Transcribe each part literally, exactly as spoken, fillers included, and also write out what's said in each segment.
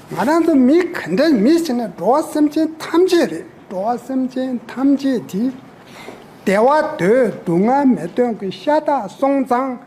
ང་རང་ཚོ་མི་ག་འདྲ་མི་ཞིག་ན་འགྲོ་བ་སེམས་ཅན་ཐམས་ཅད་རེད། འགྲོ་བ་སེམས་ཅན་ཐམས་ཅད་དེ་བདེ་བ་འདོད། སྡུག་བསྔལ་མི་འདོད་ཀྱི་ཤ་སྟག་སོང་ཙང་།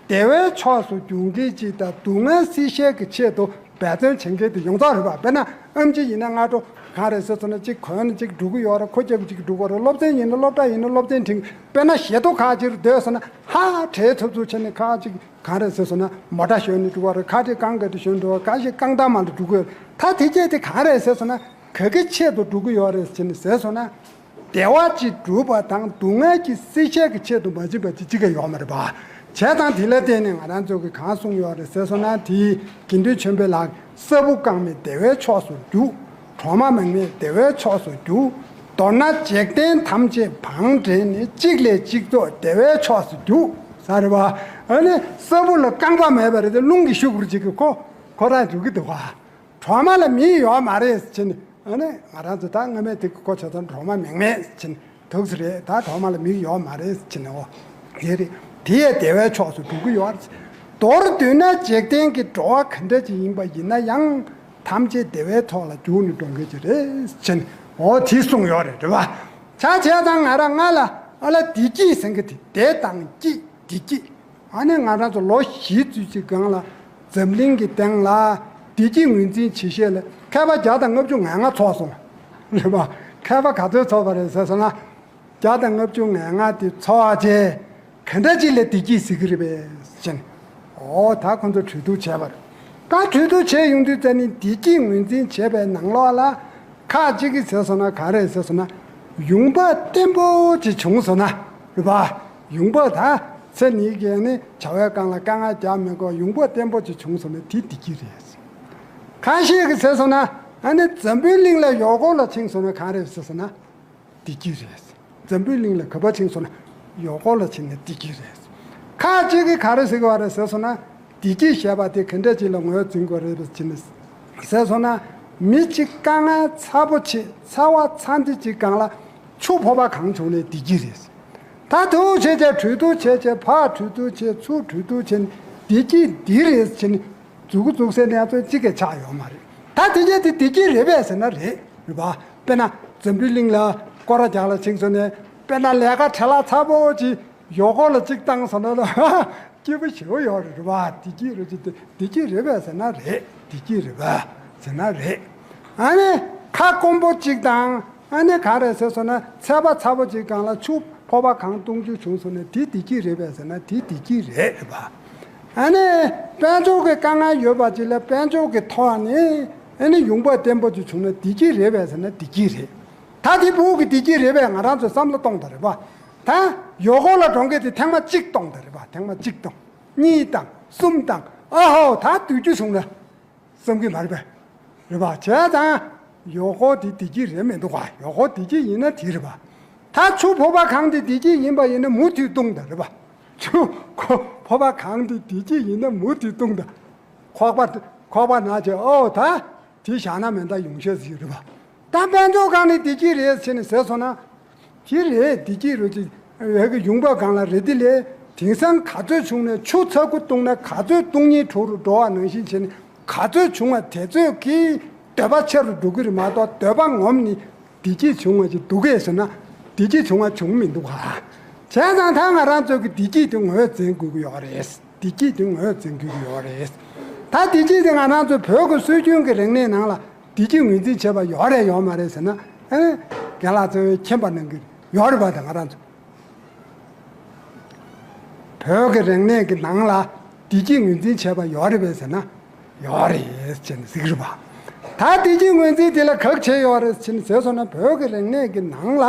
བདེ་བའི་ཕྱོགས་སུ་འགྱུར་མཁན་ཅིག་དང་སྡུག་བསྔལ་སེལ་ཤེས་ཀྱི་ཆེད་དུ་འབད་བརྩོན་བྱེད་མཁན་དེ་ཡོངས་རྫོགས་རེད་པ། དཔེར་ན་ཨེམ་ཆི་ཡིན་ན་སྔ་དྲོ་གང་རེད་ཟེར་སོང་ན་གཅིག་གོན་ནས་གཅིག་འགྲོ་གི་ཡོད་རེད། ཁོ་རྒྱབ་ཀྱི་གཅིག་འགྲོ་གི་རེད། སློབ་ཚན་ཡིན་ན་སློབ་གྲྭ་ཡིན་ན་སློབ་ཚན་ཁྲིད། དཔེར་ན་ཞེ་ཐོ་ཁག་ཅིག་སྡོད་སོང་ན་ཧ་བྲེལ་ཚུབ་ཚུབ་བྱས་ནས་ཁག་ཅིག་གང་རེད་ཟེར་སོང་ན་མོ་ཊ་ཞོན་ནས་འགྲོ་བ་རེད། ཁ་ཅིག་རྐང་འགག་དུ་ཞོན་འགྲོ་བ། ཁ་ཅིག་རྐང་ཐང་མ་ལ་འགྲོ་གི་ཡོད་རེད། ད་དེ་སྐད་དེ་གང་རེད་ཟེར་སོང་ན་ག་གི་ཆེད་དུ་འགྲོ་གི་ཡོད་རེད་ཟེར་ནས་ཟེར་སོང་ན། བདེ་བ་ཅིག་སྒྲུབ་པ་དང་སྡུག་བསྔལ་གྱི་སེལ་ཆད་ཀྱི་ཆེད་དུ་མ་ཕྱིན་པ་ཅིག་ཅི་ག་ཡོད་མ་རེད་པ། བྱས་ཙང་དེ་ལ་བརྟེན་ནས་ང་རང་ཚོ་གི་གང་གསུངས་ཡོད་རེད་ཟེར་སོང་ན་དེ་དགེ་འདུན་ཆོས་འཕེལ་ལགས་ས་བུ་རྐང་མའི་བདེ་བའི་ཕྱོགས་སུ་རྒྱུག་གྲོག་མ་མེག་མེའི་བདེ་བའི་ཕྱོགས་སུ་རྒྱུག་མདོར་ན་འཇིག་རྟེན་ཐམས་ཅད་བང་བསྒྲིགས་ནས་གཅིག་ལས་གཅིག་རྫོགས་བདེ་བའི་ཕྱོགས་སུ་རྒྱུག་ས་རེད་པ། ཨ་ནི་ས་བུ་ལ་རྐང་པ་མེད་པ་རེད་དེ་རླུང་གིས་ཤུགས་རུ་ཅིག་གི་ཁོ་ཁོ་རང་འགྲོ་གི་འདུག་ག་གྲོག་མ་ལ་མིག་ཡོད་མ་རེད་ཟེར་ནས། ཨ་ནི་ང་རང་ཚོ་ད་སྔ་མའི་དེ་གོ་ཆ་ཚང་གྲོག་མ་མེག་མེ་ཟེར་ནས་འདུག་ས་རེད། ད་གྲོག་མ་ལ་མིག་ཡོད་མ་རེད་ཟེར་ནས། འོ་དེ་རེད། དེ་ཡི་བདེ་བའི་ཕྱོགས་སུ་འགྲོ་གི་ཡོད་རེད། མདོར་བསྡུས་ན་འཇིག་རྟེན་གྱི་འགྲོ་བ་ག་འདྲ་ཅིག་ཡིན་པ་ཡིན་ན་ཡང་ཐམས་ཅད་བདེ་བའི་ཐོག་ལ་རྒྱུགས་ནས་འགྲོ་མཁན་ཅིག་རེད་ཟེར་ནས། འོ་དེ་གསུངས་ཡོད་རེད། རེད་པ། ཆ་བྱས་ཙང་ང་རང་ང་ལ་ཨ་ལ་བདེ་སྐྱིད་ཟེར་མཁན་དེ་བདེ་དང་སྐྱིད་བདེ་སྐྱིད། ཨ་ནི་ང་རང་ཚོ་ལོ་བཞི་བཅུ་ཅིག་སྒང་ལ་འཛམ་གླིང་གི་སྟེང་ལ་བདེ་སྐྱིད་ངོས་འཛིན་བྱེད་ཤེས་ལ་མཁས་པ་བརྒྱ་དང་ལྔ་བཅུ་ང་ལྔ་ཚོགས་སོང་། རེད་པ། མཁས་པ་ག་ཚོད་ཚོགས་པ་རེད་ཟེར་སོང་ན། བརྒྱ་དང་ལྔ་བཅུ་ང་ལྔ་དེ་ཚོགས་བྱས་ག་འདྲ་ཅིག་ལ་བདེ་སྐྱིད་ཟེར་གི་རེད་པས་ཟེར་ནས། འོ་ད་ཁོང་ཚོ་གྲོས་བསྡུར་བྱས་པ་རེད། ད་གྲོས་བསྡུར་བྱས་ཡོང་དུས་ཙ་ནི་བདེ་སྐྱིད་ངོས་འཛིན་བྱས་པའི་ནང་ལོགས་ལ་ཁག་ཅིག་གིས་ཟེར་སོང་ན་ག་རེ་ཟེར་སོང་ན། ཡོང་འབབ་བརྟན་པོ་ཅིག་བྱུང་སོང་ན། རེད་པ། ཡོང་འབབ་ད་ཚེ་ནི་གས་ནི་བྱ་བའི་སྒང་ལ་དཀའ་ངལ་རྒྱག་མི་དགོས། ཡོང་འབབ་བརྟན་པོ་ཅིག་བྱུང་སོང་ན་དེ་བདེ་སྐྱིད་རེད། ཁ་ཤས་ཀྱིས་ཟེར་སོང་ན་ཨ་ནི་འཛམ་བུའི་གླིང་ལ་ཡོ་སྒོར་ལ་ཕྱིན་སོང་ན་ག་རེ་ཟེར་སོང་ན། བདེ་སྐྱིད་རེད། འཛམ་བུའི་གླིང་ལ་ག་པར་ཕྱིན་སོང་ན་ཡོ་སྒོར་ལ་ཕྱིན་ན་བདེ་སྐྱིད་རེད། ཁ་ཅིག་གིས་ག་རེ་ཟེར་གི་བ་རེད་ཟེར་སོང་ན། བདེ་སྐྱིད་ཞེས་པ་དེ་ག་འདྲ་ཅིག་ལ་ངོས་འཛིན་དགོས་རེད་ཟེར་ན། ཟེར་སོང་ན། མི་གཅིག་དཀའ་ངལ་ཚ་པོ་ཆེ་ཚ་བ་ཚ་འདི་གཅིག་སྒང་ལ་ཆུ་ཕོར་པ་གང་བྱུང་ནས་བདེ་སྐྱིད་རེད། ད་དུང་བྱས་བྱས་གྲོས་བསྡུར་བྱས་བྱས་ཕར་གྲོས་བསྡུར་བྱས་ཚུར་གྲོས་བསྡུར་བྱས་ནས་བདེ་སྐྱིད་འདི་རེད་ཟེར་ནས། མཛུ་གུ་བཙུགས་སའི་གནས་ཚུལ་གཅིག་ཀྱང་ཆགས་ཡོད་མ་རེད། ད་དེ་གས་དེ་བདེ་སྐྱིད་རེད་པས་ཟེར་ན་རེད། རེད་པ། དཔེར་ན་འཛམ་བུའི་གླིང་ལ་སྐོར་ར་རྒྱག་ལ་ཕྱིན་སོང་ནས་དཔེར་ན་ལས་ཀ་བྲེལ་བ་ཚ་པོ་ཅིག་ཡོ་སྒོར་ལ་གཅིག་བཏང་སོང་ན་ལ་སྐྱིད་པོ་ཞེ་པོ་ཡོད་རེད། རེད་པ། བདེ་སྐྱིད་རེད་ཅེས་བདེ་སྐྱིད་རེད་པས་ཟེར་ན་རེད། བདེ་སྐྱིད་རེད་པས་ཟེར་ན་རེད། ཨ་ནི་ཁ་སྐོམ་པོ་གཅིག་དང་། ཨ་ནི་ག་རེ་ཟེར་སོང་ན་ཚད་པ་ཚ་པོ་ཅིག་སྒང་ལ་ཆུ་ཕོར་པ་གང་བཏུང་རྒྱུ་བྱུང་སོང་ན་དེ་བདེ་སྐྱིད་རེད་པས་ཟེར་ན་དེ་བདེ་སྐྱིད་རེད། རེད་པ། ཨ་ནི་དཔལ་འབྱོར་གྱི་དཀའ་ངལ་ཡོད་པ་ཅིག་ལ་དཔལ་འབྱོར་གྱི་ཐོག་ནས་ཨ་ནི་ཡོང་འབབ་བརྟན་པོ་ཅིག་བྱུང་ན་བདེ་སྐྱིད་རེད་པས་ཟེར་ན་བདེ་སྐྱིད་རེད། ད་དེ་ཕྲུ་གུ་གི་བདེ་སྐྱིད་རེད་པས་ང་རང་ཚོས་བསམ་བློ་གཏོང་དང་། རེད་པ། ད་ཡོ་སྒོར་ལ་འགྲོ་མཁན་དེ་ཐེངས་མ་གཅིག་གཏོང་དང་། རེད་པ། ཐེངས་མ་གཅིག་གཏོང་། གཉིས་དང་གསུམ་དང་། ཨ་ཧོ་ད་སྡོད་རྒྱུ་བྱུང་ན། བསམ་གྱི་མ་རེད་པས། རེད་པ། བྱས་ཙང་ཡོ་སྒོར་དེ་བདེ་སྐྱིད་རེད་མི་འདུག་ག་ཡོ་སྒོར་བདེ་སྐྱིད་ཡིན་ན་དེ་རེད་པ། ད་ཆུ་ཕོར་པ་གང་དེ་བདེ་སྐྱིད་ཡིན་པ་ཡིན་ན་མུ་མཐུད་བཏུང་དང་། རེད་པ། ཆུ་ཁོ་ཕོར་པ་གང་དེ་བདེ་སྐྱིད་ཡིན་ན་མུ་མཐུད་བཏུང་དང་། ཁོག་པ་ཁོག་པ་ན་བྱས་ཨོ་ད་དེ་བཞག་ན་མེ་མདའ་ཡོང་ཤེས་ཟིག་རེད་པ། ད་དཔལ་འབྱོར་སྒང་ནས་བདེ་སྐྱིད་རེད་ཟེར་ནས་ཟེར་སོང་ན། དེ་རེད། བདེ་སྐྱིད་རུ་ཅིག་བས་ཀྱི་ཡོང་འབབ་སྒང་ལ་རེད། དེ་ལས་དེང་སང་ག་ཚོད་བྱུང་ནས་ཆུ་ཚ་ཁུ་བཏུང་ན་ག་ཚོད་བཏུང་སྙིང་བྲོ་རུ་འགྲོ་བ་ནང་བཞིན་བྱས་ནས་ག་ཚོད་བྱུང་བ་དེ་ཚོད་ཀྱིས་འདོད་པ་ཆེ་རུ་འགྲོ་གི་རེད་མ་གཏོགས་འདོད་པ་ངོམ་ནས་བདེ་སྐྱིད་བྱུང་བ་ཅིག་འདུག་གས་ཟེར་ན་བདེ་སྐྱིད་བྱུང་བ་བྱུང་མི་འདུག་ག་བྱས་ཙང་ད་ང་རང་ཚོ་གི་བདེ་སྐྱིད་དེ་ངོས་འཛིན་དགོས་ཀྱི་ཡོད་རེད། བདེ་སྐྱིད་དེ་ངོས་འཛིན་དགོས་ཀྱི་ཡོད་རེད། ད་བདེ་སྐྱིད་དེ་ང་རང་ཚོ་བོད་ཀྱི་སྲོལ་རྒྱུན་གྱི་རིག་གནས་ནང་ལ་བདེ་སྐྱིད་ངོས་འཛིན་བྱས་པ་ཡོད་རེད་ཡོད་མ་རེད་ཟེར་ན། ཨེ། རྒན་ལགས་ཚོས་མཁྱེན་པ་གནང་གི་ཡོད་རེད་པ། ད་ང་རང་ཚོ་བོད་ཀྱི་རིག་གནས་ཀྱི་ནང་ལ་བདེ་སྐྱིད་ངོས་འཛིན་བྱས་པ་ཡོད་རེད་པས་ཟེར་ན་ཡོད་རེད་ཅེས་ཟེར་གྱི་རེད་པ། ད་བདེ་སྐྱིད་ངོས་འཛིན་དེ་ལ་ག་རེ་བྱས་ཡོད་རེད་ཅེས་ཟེར་སོང་ན་བོད་ཀྱི་རིག་གནས་ཀྱི་ནང་ལ།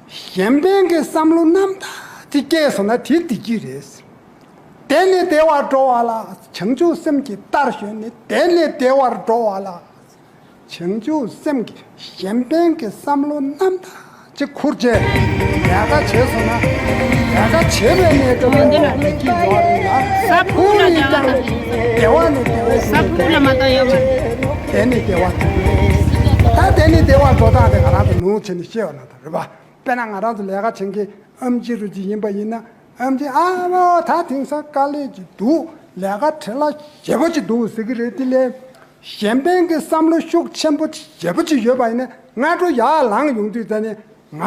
གཞན་ཕན་གྱི་བསམ་བློ་རྣམ་དག་ཅིག་སྐྱེས་སོང་ན་དེ་བདེ་སྐྱིད་རེད། བདེ་ནས་བདེ་བར་འགྲོ་བ་ལ་བྱང་ཆུབ་སེམས་ཀྱི་རྟར་ཞོན་ནས་བདེ་ནས་བདེ་བར་འགྲོ་བ་ལ་བྱང་ཆུབ་སེམས་ཀྱི་གཞན་ཕན་གྱི་བསམ་བློ་རྣམ་དག་ཅིག་ཁུར་བྱས་ལས་ཀ་བྱས་སོང་ན་ལས་ཀ་བྱེད་པའི་གནས་སྐབས་ལ་བདེ་སྐྱིད་ཡོད་རེད་ལ། ས་ཕུག་ལ་ཁུར་ཡིན་ཀྱང་བདེ་བ་ནས་བདེ་བའི་ས་ཕུག་ལ་མ་བཏང་ཡོད་མ་རེད། བདེ་ནས་བདེ་བར་འགྲོ། ད་བདེ་ནས་བདེ་བར་འགྲོ་སྟངས་དེ་ང་རང་ཚོ་ནུས་བྱས་ནས་ཤེས་པ་ན་ད་རེད་པ། དཔེར་ན་ང་རང་ཚོ་ལས་ཀ་བྱེད་མཁན་ཨེམ་ཆི་རུ་ཅིག་ཡིན་པ་ཡིན་ན་ཨེམ་ཆི་ཨ་མ་ད་དེང་སང་དཀའ་ལས་ཅིག་འདུག་ལས་ཀ་བྲེལ་བ་ཞེ་པོ་ཅིག་འདུག་ཟེར་གི་རེད། དེ་ལས་ གཞན་ཕན་གྱི་བསམ་བློ་ཤུགས་ཆེན་པོ་ཞེ་པོ་ཅིག་ཡོད་པ་ཡིན་ན། སྔ་དྲོ་ཡར་ལངས་ཡོང་དུས་ཙ་ནས་ང་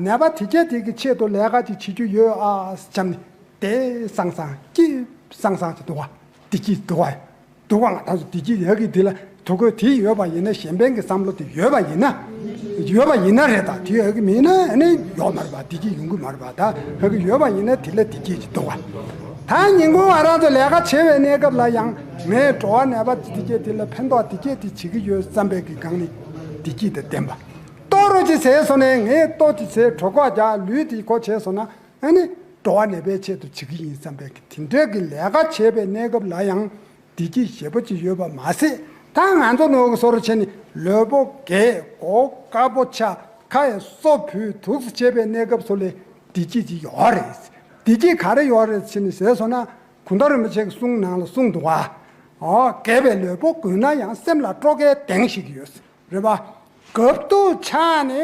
ནད་པ་དེ་གྱད་དེ་གི་ཆེད་དུ་ལས་ཀ་ཅིག་བྱེད་རྒྱུ་ཡོད་ཨ་བྱམས་ནས་དེ་སང་སང་སྐྱིད་སང་སང་ཅིག་འདུག་བ། བདེ་སྐྱིད་འདུག་བ། འདུག་བ། ང་ད་སུ་བདེ་སྐྱིད་ཡག་གི་དེ་ལ་ཐུགས་ཁུར་དེ་ཡོད་པ་ཡིན་ན། གཞན་ཕན་གྱི་བསམ་བློ་དེ་ཡོད་པ་ཡིན་ན། ཡོད་པ་ཡིན་ན་རེད། ད་དེ་ཡོད་གི་མིན་ན་ཨ་ནི་ཡོད་མ་རེད་པ། བདེ་སྐྱིད་ཡོང་གི་མ་རེད་པ། ད་ཧ་གི་ཡོད་པ་ཡིན་ན་དེ་ལ་བདེ་སྐྱིད་ཅིག་འདུག་བ། ད་ཉིན་གུང་ང་རང་ཚོ་ལས་ཀ་བྱེད་པའི་གནས་སྐབས་ལ་ཡང་ངས་འགྲོ་བ་ནད་པ་དེ་གྱད་དེ་ལ་ཕན་ཐོགས་དེ་གྱད་དེ་བྱེད་ཀྱི་ཡོད་བསམ་པའི་གི་སྒང་ནས་བདེ་སྐྱིད་དང་ལྡན་པ། ལྟོ་རོ་ཅིག་ཟས་སོང་ནས་ངས་ལྟོ་དེ་ཟས་གྲོད་ཁོག་རྒྱགས་ལུས་དེ་ཁོ་བྱས་སོང་ན། ཨ་ནི་འགྲོ་བ་ནད་པའི་ཆེད་དུ་བྱེད་ཀྱི་ཡིན་བསམ་པའི་གི་དེ་འདྲའི་གི་ལས་ཀ་བྱེད་པའི་གནས་སྐབས་ལ་ཡང་བདེ་སྐྱིད་ཞེ་པོ་ཅིག་ཡོད་པ་མ་ཟད། ད་ང་ཚོ་ནོར་གི་སོ་རུ་བྱས་ནས་ལུས་པོ་རྒས། མགོ་དཀར་པོ་ཆགས། ཁ་ཡི་སོ་བུད་འདུག་སེ་བྱེད་པའི་གནས་སྐབས་སུ་ལས་བདེ་སྐྱིད་ཅིག་ཡོད་རེད། བདེ་སྐྱིད་ག་རེ་ཡོད་རེད་བྱས་ནས་ཟེར་སོང་ན། གུང་ཐང་རིན་པོ་ཆེ་གི་གསུང་ནང་ལ་གསུངས་འདུག་བ། ཨོ། རྒས་པའི་ལུས་པོ་རྒུད་ན་ཡང་སེམས་ལ་སྤྲོ་སྐྱིད་ལྡན་ཞིག་ཡོད་རེད་པ། རྒབ་ཏུ་ཆགས་ནས་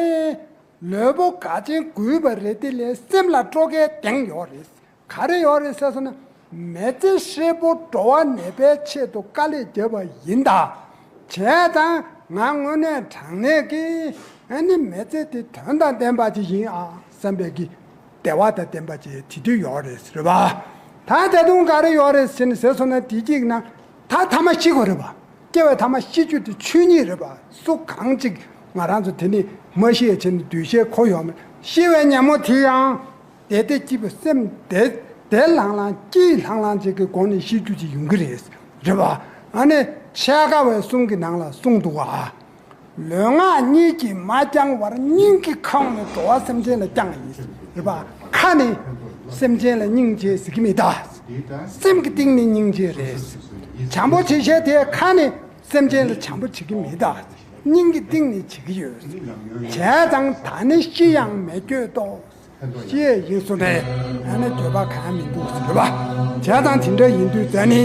ལུས་པོ་འགག་ཅིང་རྒུད་པ་རེད་དེ་ལས་སེམས་ལ་སྤྲོ་སྐྱིད་ལྡན་ཡོད་རེད། ག་རེ་ཡོད་རེད་ཟེར་སོང་ན། མི་ཚེ་ཧྲིལ་པོ་འགྲོ་བ་ནད་པའི་ཆེད་དུ་དཀའ་ལས་བརྒྱབ་པ་ཡིན་ད། བྱས་ཙང་ང་དངོས་གནས་དྲང་གནས་ཀྱི་ཨ་ནི་མི་ཚེ་དེ་དོན་དང་ལྡན་པ་ཅིག་ཡིན་ཨ་བསམ་པའི་གི་བདེ་བ་དང་ལྡན་པ་ཅིག་དེ་དུས་ཡོད་རེད་ཟེར་བ། ད་ད་དུང་ག་རེ་ཡོད་རེད་ཟེར་ནས་ཟེར་སོང་ན། བདེ་སྐྱིད་ནང་ད་ཐ་མ་ཤི་དགོས་རེད་པ། སྐྱེ་བའི་ཐ་མ་ཤི་རྒྱུ་དེ་ཆོས་ཉིད་རེད་པ། སུ་གང་ཅིག་ང་རང་ཚོ་དེ་ནི་མ་ཤི་ཡ་བྱས་ནས་འདུས་ཤེས་འཁོར་ཡོད་མེད། ཤི་བའི་ཉིན་མོ་དེ་ཡང་བདེ་བདེ་སྐྱིད་པའི་སེམས་བདེ་བདེ་ལྷང་ལྷང་སྐྱིད་ལྷང་ལྷང་ཅིག་གི་སྒོ་ནས་ཤི་རྒྱུ་ཅིག་ཡོང་གི་རེད། རེད་པ། ཨ་ནི་འཆད་ཁ་བའི་གསུང་གི་ནང་ལ་གསུངས་འདུག་ག། ལུས་ངག་གཉིས་ཀྱིས་མ་བསྐྱངས་བར། སྙིང་གི་ཁོང་ནས་འགྲོ་བ་སེམས་ཅན་ལ་བསྐྱངས་ཡིན། རེད་པ། ཁ་ནས་སེམས་ཅན་ལ་སྙིང་རྗེ་ཟེར་གྱི་མེད་ད། སེམས་ཀྱི་གཏིང་ནས་སྙིང་རྗེ་རེད། བྱམས་པོ་ཆེ་ཤོས་དེ་ཁ་ནས་སེམས་ཅན་ལ་བྱམས་པོ་བྱེད་ཀྱི་མེད་ད། སྙིང་གི་གཏིང་ནས་བྱེད་ཀྱི་ཡོད། བྱས་ཙང་ད་ནི་ཤི་ཡང་མི་འགྱོད་དོ། ཤི་ཡས་ཡིན་སོང་ནས་ཨ་ནི་འགྱོད་པ་གང་ཡང་མི་འདུག་ཟེར་བ། བྱས་ཙང་དེ་འདྲ་ཡིན་དུས་ཙ་ནི་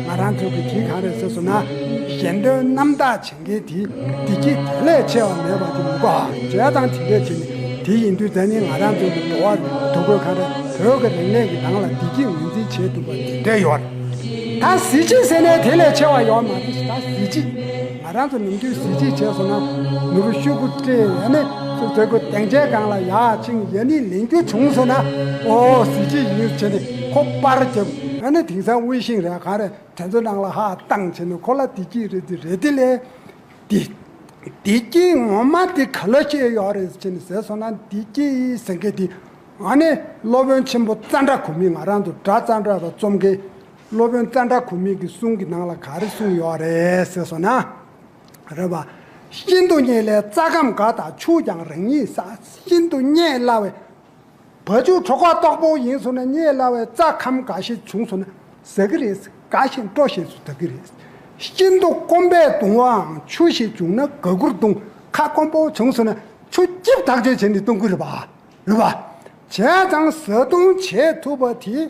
ང་རང་ཚོ་གི་དེ་གང་རེད་ཟེར་སོང་ན། གཞན་དོན་རྣམ་དག་བྱེད་མཁན་དེ་བདེ་སྐྱིད་དེ་ལས་ཆེ་བ་མེད་པ་དེ་མི་དགོས་ཨ། བྱས་ཙང་དེ་འདྲ་བྱས་ནས་དེ་ཡིན་དུས་ཙ་ནི་ང་རང་ཚོ་གི་འགྲོ་བ་ཐུག་དགོས་གང་རེད། བོད་ཀྱི་རིག་གནས་ཀྱི་ནང་ལ་བདེ་སྐྱིད་ངོས་འཛིན་བྱེད་ཐུབ་པ་དེ་འདྲ་ཡོད་རེད། ད་གཟི་བརྗིད་ཟེར་ནས་དེ་ལས་ཆེ་བ་ཡོད་མ་རེད། ད་གཟི་བརྗིད། ང་རང་ཚོ་ནམ་རྒྱུན་གཟི་བརྗིད་བྱས་སོང་ན། ནོར་བུ་ཤོག་གུ་སྤྲད་ཡ་ནི་སུ་ཚོད་གུ་སྡིངས་ཆའི་སྒང་ལ་ཡར་ཕྱིན་ཡ་ནི་ལེན་རྒྱུ་བྱུང་སོང་ན། ཨོ་གཟི་བརྗིད་ཡིན་བྱས་ནས་ཁོ་པར་རྒྱབ། ཡ་ནི་དེང་སང་དབུལ་ཞིང་རེད་གང་རེད། དེ་ཚོ་ནང་ལ་ཧ་བཏང་བྱས་ནས་ཁོ་ལ་བདེ་སྐྱིད་རེད་དེ་རེད་དེ་ལས། བདེ་བདེ་སྐྱིད་ངོ་མ་དེ་ག་ལ་སྐྱེས་ཡོད་རེད་ཟེར་ནས་ཟེར་སོང་ན། བདེ་སྐྱིད་ཟེར་མཁན་དེ་ཨ་ནི་སློབ་དཔོན་ཆེན་པོ་ཙནྡྲ་གོ་མི། ང་རང་ཚོ་སྒྲ་ཙནྡྲ་ལ་རྩོམ་མཁན་སློབ་དཔོན་ཙནྡྲ་གོ་མི་གི་གསུང་གི་ནང་ལ་ག་རེ་གསུངས་ཡོད་རེད་ཟེར་སོང་ན། རེད་པ། ཤིན་ཏུ་རྙེད་སླའི་རྩྭ་ཁམ་དགའ་དང་ཆུ་ཀྱང་རང་ཉིད་ཟ། ཤིན་ཏུ་རྙེད་སླ་བའི་བ་ཕྱུགས་གྲོད་ཁོག་ལྟོགས་པོ་ཡིན་སོང་ན་རྙེད་སླ་བའི་རྩྭ་ཁམ་དགའ་ཞིག་བྱུང་སོང་ན་ཟ་གི་རེད། དགའ་ཞིང་སྤྲོ་ཞིང་སུ་ད་གི་རེད། ཤིན་ཏུ་སྐོམ་པས་གདུང་བའམ་ཆུ་ཞིག་བྱུང་ན་དགའ་མགུར་གདུང་། ཁ་སྐོམ་པོ་བྱུང་སོང་ན་ཆུ་སྐྱིབས་ཐག་ཆོད་བྱས་ནས་གཏོང་གི་རེད་པ། རེད་པ། བྱས་ཙང་བཟའ་བཏུང་བྱེད་ཐུབ་པ་དེ།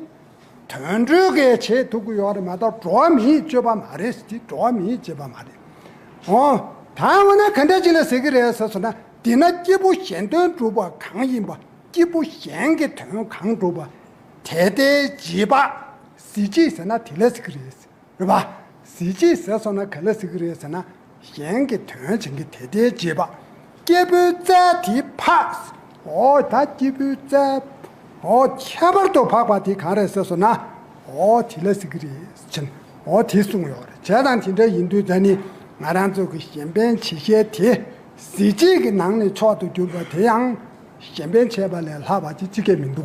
དུད་འགྲོ་གིས་བྱེད་ཐུབ་ཀྱི་ཡོད་རེད་མ་གཏོགས་འགྲོ་བ་མིའི་སྤྱོད་པ་མ་རེད་ཟེར་དུས། འགྲོ་བ་མིའི་སྤྱོད་པ་མ་རེད། འོ། ད་འོ་ན་ག་འདྲ་ཅིག་ལ་ཟེར་གྱི་རེད་ཟེར་སོང་ན། འདི་ན་སྐྱེས་བུ་གཞན་དོན་སྒྲུབ་པ་གང་ཡིན་པ། སྐྱེས་བུ་གཞན་གྱི་དོན་གང་སྒྲུབ་པ། དེ་ལྟའི་བྱེད་པ། གཟི་བརྗིད་ཟེར་ན་དེ་ལ་ཟེར་གྱི་རེད། རེད་པ། གཟི་བརྗིད་ཟེར་སོང་ན་ག་ལ་ཟེར་གྱི་རེད་ཟེར་ན། གཞན་གྱི་དོན་བྱེད་མཁན་དེ་ལྟའི་བྱེད་པ། སྐྱེས་བུའི་རྩལ་དེ་འཕགས། འོ་ད་སྐྱེས་བུའི་རྩལ། འོ་ཁྱད་པར་དུ་འཕགས་པ་དེ་གང་རེད་ཟེར་སོང་ན། འོ་དེ་ལ་ཟེར་གྱི་རེད་ཟེར་ནས་འོ་དེ་གསུངས་ཡོད་རེད། བྱས་ཙང་དེ་འདྲ་ཡིན་དུས་ད་ནི་ང་རང་ཚོ་གི་གཞན་ཕན་བྱེད་ཤེས་དེ་གཟི་བརྗིད་ཀྱི་ནང་ནས་མཆོག་ཏུ་གྱུར་པ་དེ་ཡང་གཞན་ཕན་བྱས་པ་ལས་ལྷག་པ་ཅིག་ཅི་གས་མི་འདུག་ག།